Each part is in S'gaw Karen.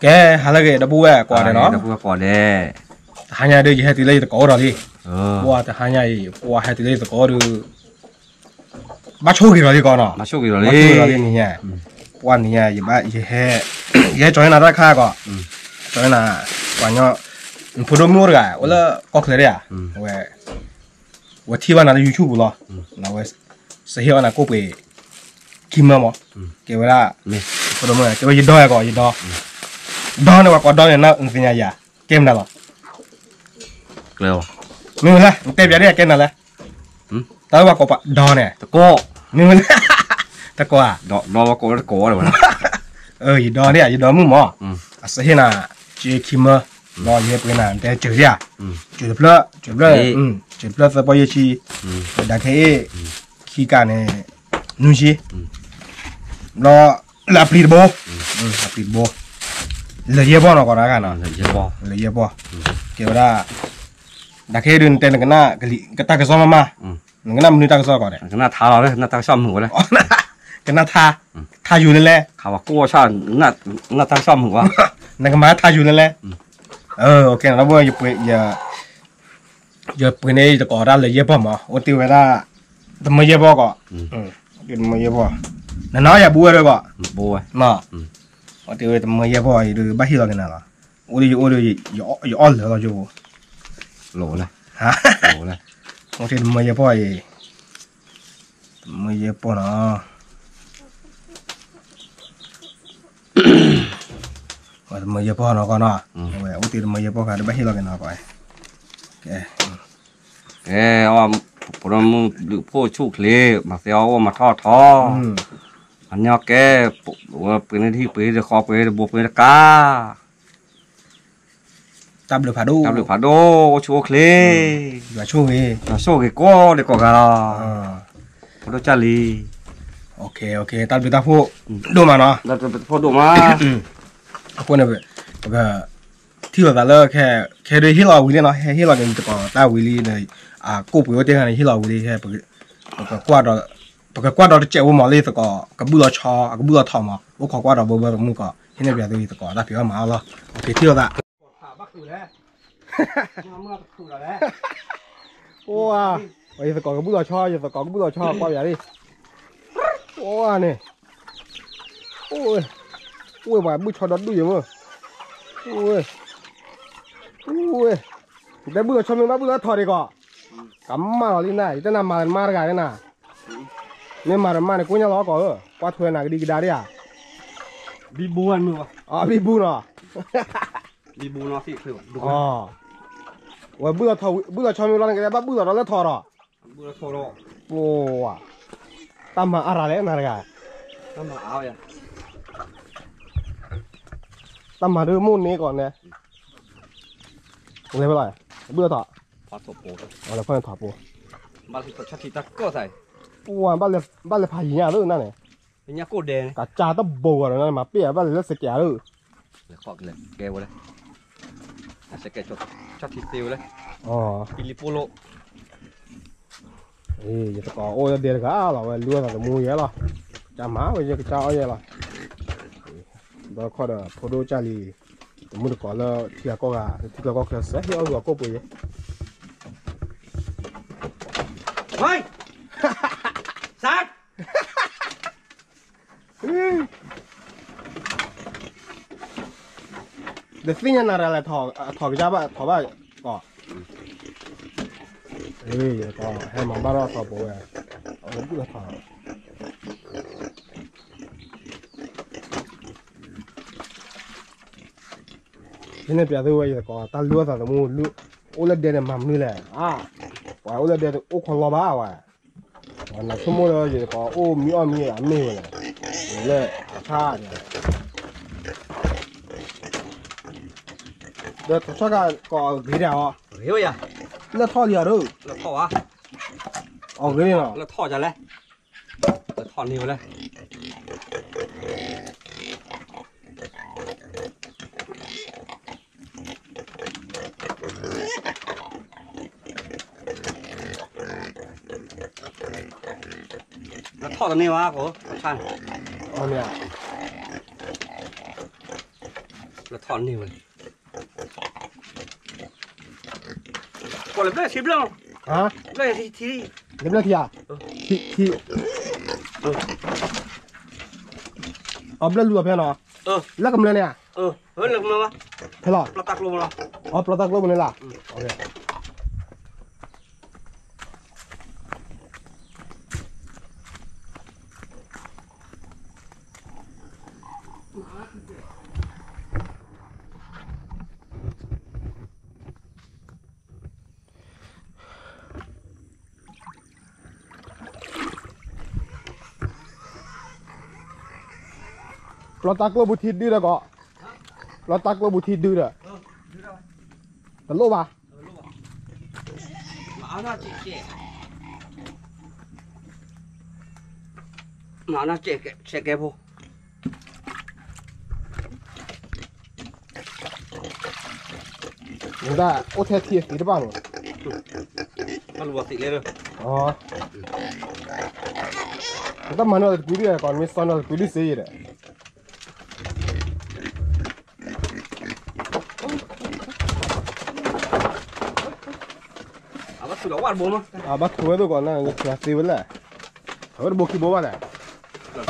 ကဲ ဟါလၢအဂ့ၤ ဒီပုၢ်ဝဲၢ်ကိးဂၤဒဲးနီၤ, ဒီပုၢ်ဝဲၢ်ကိးဂၤဒဲး, တဟါညါဒုး ယဟဲတုၤလၢယသကိးအိၣ်ဒီးလံ, ပှၤတဟါညါအံၤ ပှၤဟဲတုၤလၢယသကိးဒီး ဘၣ်ဆိၣ်ဂ့ၤဒီးလံကီးနီၤ, ဘၣ်ဆိၣ်ဂ့ၤဒီးလံ, ပှၤနံၤညါ ယဟဲ ယဟဲကၠီၤနၤတၢ်တခါကီး, ကၠီၤနၤ ပှၤညီ နဖိဒိၣ်မုၣ်အိၣ်တဂၤ အိၣ်လၢကီၢ်ချၢဒၣ်ဧါ, ဝဲ ဝဲထံၣ်ဘၣ်နၤလၢ YouTube ပူၤလီၤ, ဝဲ စဟ့ၣ်အီၣ်နၤကိၣ်ပှ့ၤ ခံမၢမး, ကဲဝဲဒၣ် ဖိဒိၣ်မုၣ် ကဲဝဲယဒီယၤကီး ယဒီ, ဒီန့ၣ် ပှၤကိးဒီန့ၣ် နသ့ၣ်ညါယၤ, ကဲမနုၤလီၤ, မ့ၢ်ဝဲလဲၣ် နတဲပျးဒ်ကဲနၤလဲၣ်, တၢ်ဝဲပှၤကိးပှၤဒီန့ၣ်, မ့ၢ်ဝဲလဲၣ်, တကိးဧါ, ယဒီဒ် ယဒီမုၣ်မး, အစဟ့ၣ်နၤ က့ခံမၢ, ဒီးယဟဲပှ့ၤနၤ နတဲစၢၤဒ်ဧါ, စၢၤတဖျၢၣ် စၢၤတဖျၢၣ်, စၢၤတဖျၢၣ်သၢပီယဲၢ်ဆံ, ဒီးခဲအံၤ ခံကးန့ၣ် နွံဆံ, ဘျီ လၢအပျံၤတဘိ, အပျံၤတဘိ, လၢယဲၢ်ပီၢ်နီၤ ကိးတၢ်ဂၤနီၤ, လၢယဲၢ်ပီၢ်, ကဲဝဲဒၣ်, ဒီးခဲအံၤဒုး နတဲနကနၣ် ကလံၤ ကတၢ်ကစီၣ်မးမး, နကနၣ်မနုၤတၢ်ကစီၣ်ကီးဒဲး, ကနၣ်ထါလီၤ, ကနၣ်ထါ, ထါယူၤလဲလဲ, နကမၤထါယူၤလဲလဲ, ဒီပုၢ်ဝဲၢ် ယပှ့ၤန့ၢ်ယသကိးတၢ်လၢယဲၢ်ပီၢ်မး, အိၣ်တ့ၢ်ဝဲဒၣ် တမၢယဲၢ်ပီၢ်ကီး, တမၢယဲၢ်ပီၢ်, နနၤယၤဘူးဝဲဒၣ်ကီး, အိၣ်တ့ၢ်ဝဲတမၢယဲၢ်ပီၢ်အံၤဒုး ဘၣ်ဟ့ၣ်လီၤက့ၤနၤလီၤ, အိၣ်ဒ်ယအိၣ်ဒုး ယအီၣ်လၢာ်လီၤယိ, လၢ, အိၣ်တ့ၢ်တမၢယဲၢ်ပီၢ်အံၤ, တမၢယဲၢ်ပီၢ်နီၤ တမၢယဲၢ်ပီၢ်နီၤကီးနီၤ, ဝဲအိၣ်တ့ၢ်တမၢယဲၢ်ပီၢ်ခါ ဒုးဘၣ်ဟ့ၣ်လီၤက့ၤနၤကီး, ကဲ, ကဲ, ဖိဒိၣ်မုၣ်ဘျုးဖှိၣ်ဆူၣ်ချ့, မၤသ့အီၣ်အိၣ်မၤထီၣ်ထီ, မၤန့ၢ်အီၣ်ကဲ, ဝဲပှ့ၤန့ၢ်တဟံၣ်ပှ့ၤတဃီပှ့ၤတဘိပှ့ၤတကး, တၢ်ဘျုးဖးဒိၣ်, တၢ်ဘျုးဖးဒိၣ်, အိၣ်ဆူၣ်အိၣ်ချ့, ယွၤဆိၣ်ဂ့ၤ, ယွၤဆိၣ်ဂ့ၤကိးဒဲးကိးဂၤလီၤ, ဖိဒိၣ်ကၢ်လံ, တၢ်ဘျုးတၢ်ဖှိၣ်ဒိၣ်မးနီၤ, တၢ်ဘျုးတၢ်ဖှိၣ်ဒိၣ်မး, အဃိန့ၣ် ပက ထံၣ်လိာ်သးလၢ ခဲဒုးဟ့ၣ်လီၤဝံၤလံနီၤ, ဟဲဟ့ၣ်လီၤက့ၤနသကိးတၢ်ဝံၤလံ, အကိၣ်ပှ့ၤအိၣ်တ့ၢ်ဂၤန့ၣ် ဟ့ၣ်လီၤဝံၤလံ, ပကကွၢ်ဒီးတစဲးဖိမးလၢယသကိး ကဘူၣ်လီၤဆီ အကဘူၣ်လီၤထီမး, အိၣ်ခိးကွၢ်ဒီးဘၢဘၢသမုၢ်ကီး, ဟံးန့ၢ်ပၠးသုယသကိးတၢ်ဖံးအီၣ်မၤအီၣ်လီၤ, ထံၣ်လိာ်သး အိၣ်ဧါ, ယသကိးကဘူၣ်လီၤဆီ, ယသကိးကဘူၣ်လီၤဆီ ကွၢ်ပၠးလံ, အိၣ်ဧါန့ၣ်, အိၣ်ဝဲ, အိၣ်ဝဲပှၤဘုၣ်ဆီဒီဒူၣ်ယဲၢ်မၢ, အိၣ်ဝဲ, အိၣ်ဝဲ, နတဲဘုၣ်လီၤဆီမ့ၢ်ဘၣ်ဘုၣ်လီၤထီၣ်ဒံးကီး, ကမၣ်လီၤလံနၤ, ယတဲနၤမၤမါတဂၤန့ၣ်နၤ, မ့ၢ်မၤတမါန့ၣ် ကိညါလီၤကီးဧၢ, ကွၢ်ထွဲနၤကဒံကဒါဒံးဧါ, ဘံဘူ, ဘံဘူနီၤ, ဘံဘူနီၤ, ဝဲဘုၣ်လီၤဆီမ့ၢ်ဘျီန့ၣ် ကဘၣ်ဘုၣ်လီၤဒီးလၢထီၣ်ဒီး, ပှၤ, တၢ်မၤအါရၤလဲၣ်နၤတဂၤ, တၢ်မၤဒုးမိၢ်န့ၢ်ကီးန့ၣ်, လဲၤဖဲလဲၣ်, ဘုၣ်လီၤထီၣ်, လဲၤဖီၣ်န့ၣ်ထီၣ်ပူၤ, ပှၤ, ဘၣ်လဲၤဖးယံၤညါလၢနၤန့ၣ်, ကစၢ်တဘိဂီၤဒီးနၤ မၤပ့ၢ်အဘၣ်လဲၤလၢစကဲးလၢ ကဲဝဲလဲၣ်, ကဲဝဲလဲၣ်, ပလံၤပိလိ, ယသကိးအိၣ်လၢဒဲတဂၤလီၤ, ဝဲလူအသးသမူယဲလီၤ, ကစၢ်မၤဝဲယဲ ကစၢ်အီၣ်ယဲလီၤ, ဘၣ်ခီဒီးဖိဒိၣ်ကၢ်လံ, တမုၢ်တကိးလၢထံဂၤကီၢ်ဂၤ ထံချၢကီၢ်ချၢ စဲးဟ့ၣ်အီၣ်ဂီၤကိၣ်ပှ့ၤယဲ ဒီးသ့ၣ်ညါနၤရၤလဲၣ်, ထီၣ်ကစၢ်ဘၣ် ထီၣ်ဘၣ်ကီး, ယကီး ဟဲမၤဘၣ်ထီၣ်ထီၣ်ပဝဲ, အဝဲဒုးထီၣ်, ဟံးန့ၢ်ပၠးသုဝဲယသကိး တၢ်လူအသးသမူ, အိၣ်လၢဒဲန့ၣ်မၤမနုၤလဲၣ်, ပှၤအိၣ်လၢဒဲအိၣ်ခိးလီၤဘၣ်ဝဲ, နဆိကမိၣ်လၢယသကိးအိၣ်မံအီၣ်မံအမ့ၢ်ဝဲလဲၣ်, လၢအဆါန့ၣ် ဒီးထီၣ်ဆီကကိးဂ့ၤဒၣ်အီၤ, လၢထီၣ်လံအီၤဒီး, အဂ့ၤလီၤ, လၢထီၣ်န့ၢ်ဝဲလဲၣ်, လၢထီၣ်တန့ၢ်ဘၣ်ကိး, အဆါန့ၣ်, အီၤမ့ၢ်ဧါ. လၢထီၣ်န့ၢ်ဝဲ, ကွၢ်လၢဘျၢၣ်ထံဘျၢၣ်, ဟါ, ဘျၢၣ်ထံ, ထံ, လၢဘျၢၣ်ထံဧါ, ထံ, ထံ, အဘျၢၣ်လူၤအီၤဖဲနီၤ, လၢကမျၢၢ်န့ၣ်ဧါ, ဖဲလီၤ, အပျီတၢ်ကျိပူၤန့ၣ်လီၤ, ပျီတၢ်ကျိပူၤထံဒုဒီးကီး, ပျီတၢ်ကျိပူၤထံဒုဒီး, တလိၣ်ဘၣ်, မၤနီၢ်ကဲးဖိ နတၢ်အိၣ်ထဲထံအသံတဘၣ်မး, ဘၣ်လူၤအသံးလဲၣ်, နတၢ်မၤနီၢ်တကွံဒုဒီးကီး နမ့ၢ်စီနီၢ်တကွံဒုစ့ယဲဒီး အဘၣ်ထုးဝဲဒၣ်ကိးနၤ ယထုးသ့ဝဲလဲၣ်, အဝဲတဘိခံဘိဘၣ်လဲၣ်, အီလၢ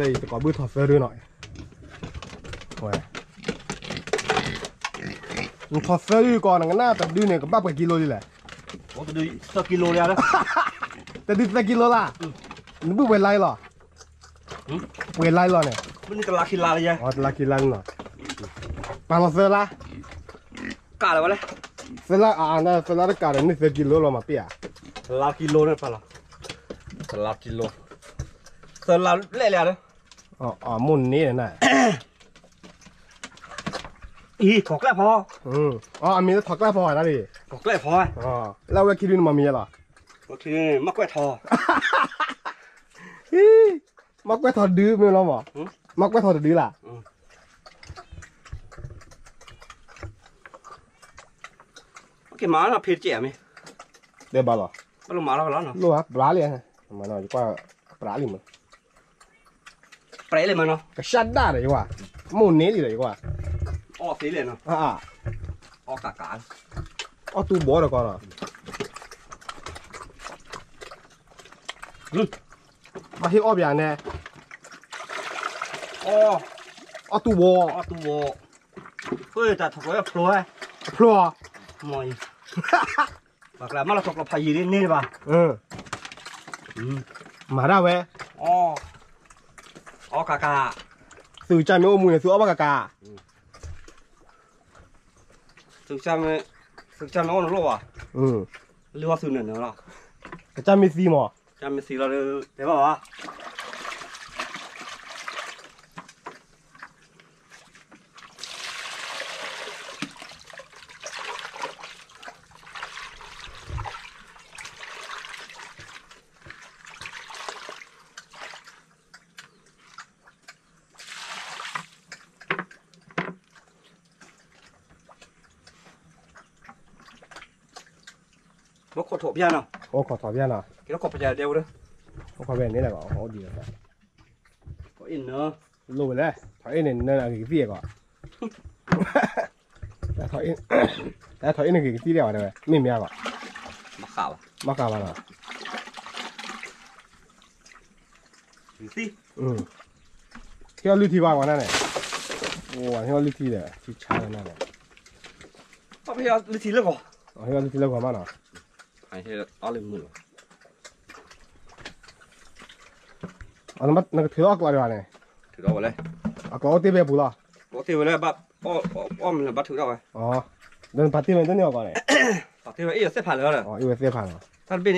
ယတကိးဘုထီၣ်သၢဒုနီၤ, နထီၣ်သၢဒုကီး နကနၣ်တဒုန့ၣ် ကဘၣ်ပှဲၤကံလိလံလဲၣ်, တဒုသၢကံလိလၢ, နဘုပှဲၤလါလီၤ, ပှဲၤလါလီၤန့ၣ်, တလါခံလါလီၤ, ပာ်လီၤသၢလါ, ကးလၢဝဲလဲၣ်, သၢလါအါ သၢလါတကးဒီးန့ၢ်သၢကံလိလီၤမးပ့ၢ်ဧါ, တလါကံလိန့ၣ်ပာ်လီၤ, တလါကံလိ, သၢလါဘျဲၣ်လံဧါ, မိၢ်န့ၣ်နၤ အံၤ ထီၣ်ကျဲၢ်ဖီ, အမံၤလၢထီၣ်ကျဲၢ်ဖီဒၣ်လံ, ထီၣ်ကျဲၢ်ဖီ, လၢအဝဲခံဒုန့ၣ်မ့ၢ်မံၤယဲလီၤ, မီၢ်ကွဲၢ်ထီ, မီၢ်ကွဲၢ်ထီတဒုမ့ၢ်လီၤမး, မီၢ်ကွဲၢ်ထီတဒုလၢ်, ကမၤဖဲတကဲးမ့ၢ်, တဲဘၣ်လီၤ, လိၣ်ဧါ ပြးလံ, ယကွၢ်ပြးလံမး ပြဲးလံမးနီၤ, ကစၢ်ဒၣ်ဒီးယကွၢ်, မိၢ်န့ၢ်လံဒီးယကွၢ်, အီၣ်သ့လဲၣ်နီၤ, အီၣ်ကးကး, အီၣ်တူၢ်ဘီဒီးကီးနီၤ, ဘၣ်ဟ့ၣ်အီၣ်ပယၤန့ၣ်, အီၣ်တူၢ်ဘီ, အီၣ်တူၢ်ဘီ, တၢ်ထီၣ်ကျိဖျိ, ဖျိ, မီၢ်အံၤ ပှၤကျါမၢလီၤထီၣ်ကျိဖးယံာ်ဒ်န့ၣ်ဘၣ်, မၤဒၣ်ဝဲ, အီၣ်ကးကး, သုကစၢ်မ့ၢ်အိၣ်မူန့ၣ် သုအီၣ်ဘၣ်ကးကး, သုကစၢ်မ့ၢ်အိၣ်နလိၣ်ဘၣ်, လုၢ်အီၣ်သုနၢၤနၢၤလီၤ, ကစၢ်မ့ၢ်သံမး, ကစၢ်မ့ၢ်သံလီၤဒီး တဲဘၣ်ဘၣ် ဘၣ်ခိးထီၣ်ဖၠၣ်နီၤ, ဘၣ်ခိးထီၣ်ဖၠၣ်နီၤ, ကဲထီၣ်ခိးပယၤဒဲဝဲ, ဘၣ်ခိးဖဲန့ၣ်လၢကီး အိၣ်ဒံးလီၤ, ထီၣ်အ့ၣ်နၢ, လိၣ်ဝဲလဲၣ်, ထီၣ်အ့ၣ်န့ၣ် နၢအဂ့ၤကသံၣ်ကီး, တၢ်ထီၣ်အ့ၣ်န့ၣ်ဂ့ၤကသံၣ်ဒဲးဝဲ, မ့ၢ်မ့ၢ်ကီး, ဘၣ်ဃးဘၣ်နီၤ, ဟ့ၣ်အီၤလုၢ်ထံဘၣ်ဝဲဒၣ်န့ၣ်, ဟ့ၣ်အီၤလုၢ်ထံဒီး ထံဆါဝဲဒၣ်န့ၣ်, ဟ့ၣ်အီၤလုၢ်ထံလၢဂီၤ, ဟ့ၣ်အီၤလုၢ်ထံလၢဂီၤမးနီၤ, နကထုးထီၣ်အကျိၤဒံးဘၣ်န့ၣ်, ထုးထီၣ်ဝဲလဲၣ်, အကျိၤအိၣ်တ့ၢ်ဖဲပူၤလီၤ, အိၣ်တ့ၢ်ဝဲလၢ, အီၣ်မ့ၢ်လၢဘၣ်ထုးထီၣ်ဝဲ, ဒီးပာ်တ့ၢ်ဝဲတန့ၢ်အီၤကီးန့ၣ်, ပာ်တ့ၢ်ဝဲအ့ၣ်ဝဲသ့ၣ်ဖးလၢၤဒီး, အ့ၣ်ဝဲသ့ၣ်ဖးလီၤ, တၢ်တဘ့ၣ်န့ၣ် အ့ၣ်ဝဲသ့ၣ်ဖးလၢၤဒီး, ကီၢ်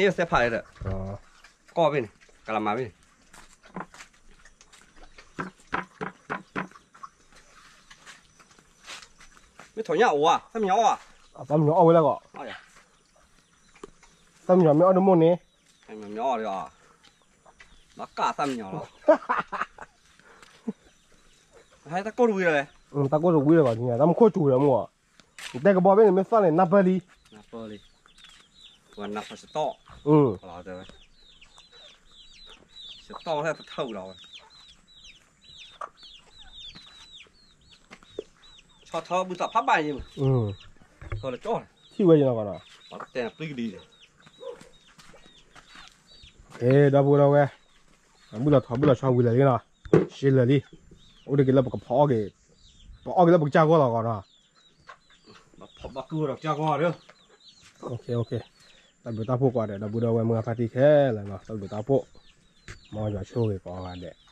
ဘ့ၣ်န့ၣ်, ကလးမၤဘ့ၣ်န့ၣ် မ့ၢ်ထီၣ်ညၣ်အိၣ်ဧါ, သၣ်မံညီၤအီၣ်ဧါ, သၣ်မံညီၤအီၣ်ဝဲလၢဂီၢ်, သၣ်မံညီၤမ့ၢ်အီၣ်ဒိၣ်မိၢ်န့ၣ်, ဘၣ်ကးသၣ်မံညီၤလီၤ, တၢ်ကိၢ်တဝံၤလီၤ, တၢ်ကိၢ်တဝံၤလီၤဂီၢ်, တၢ်မူခိၣ်စူၤဒီးမူ, တဲကဘီဘ့ၣ်န့ၣ် မ့ၢ်သီၣ်န့ၣ် နၢ်ပၢၢ်လံ, နၢ်ပၢၢ်လံ, ပှၤနၢ်ပၢၢ်စတီၣ်, စတီၣ်လၢတထၢၣ်လီၤဝဲ နၢ်ပၢၢ်လံ, န�ၢ်ပၢၢ်လံ, ဆီထီဘုသးဖးဘၣ်ယဲၢ်မး, ထီလၢကၠီ, ထံၣ်ဝဲယနီၤကီးနီၤ, ပှၤကတဲပျံၤကဒံး, ဒီပုၢ်ဒီဝဲၢ်, ဘုၣ်လီၤထီဘုၣ်လီၤဆီဝံၤလၢာ်လံနီၤ, ရှဲလၢာ်လံ, အိၣ်တက့ၤလၢပကဖီအီၣ်က့ၤ, ပအီၣ်က့ၤလၢပကစၢ်ဂီၢ်လီၤကီးနီၤ, ဘၣ်ကီဒီးကစၢ်ဂီၢ်ဒီး, တၢ်ဘျုးတၢ်ဖှိၣ်ကိးဂၤဒဲး ဒီပုၢ်ဒီဝဲၢ်မုၢ်ဂၤဖါတံၢ်ခဲလၢာ်နီၤ, တၢ်ဘျုးတၢ်ဖှိၣ်, မ်ယွၤဆိၣ်ဂ့ၤကိးဂၤဒဲး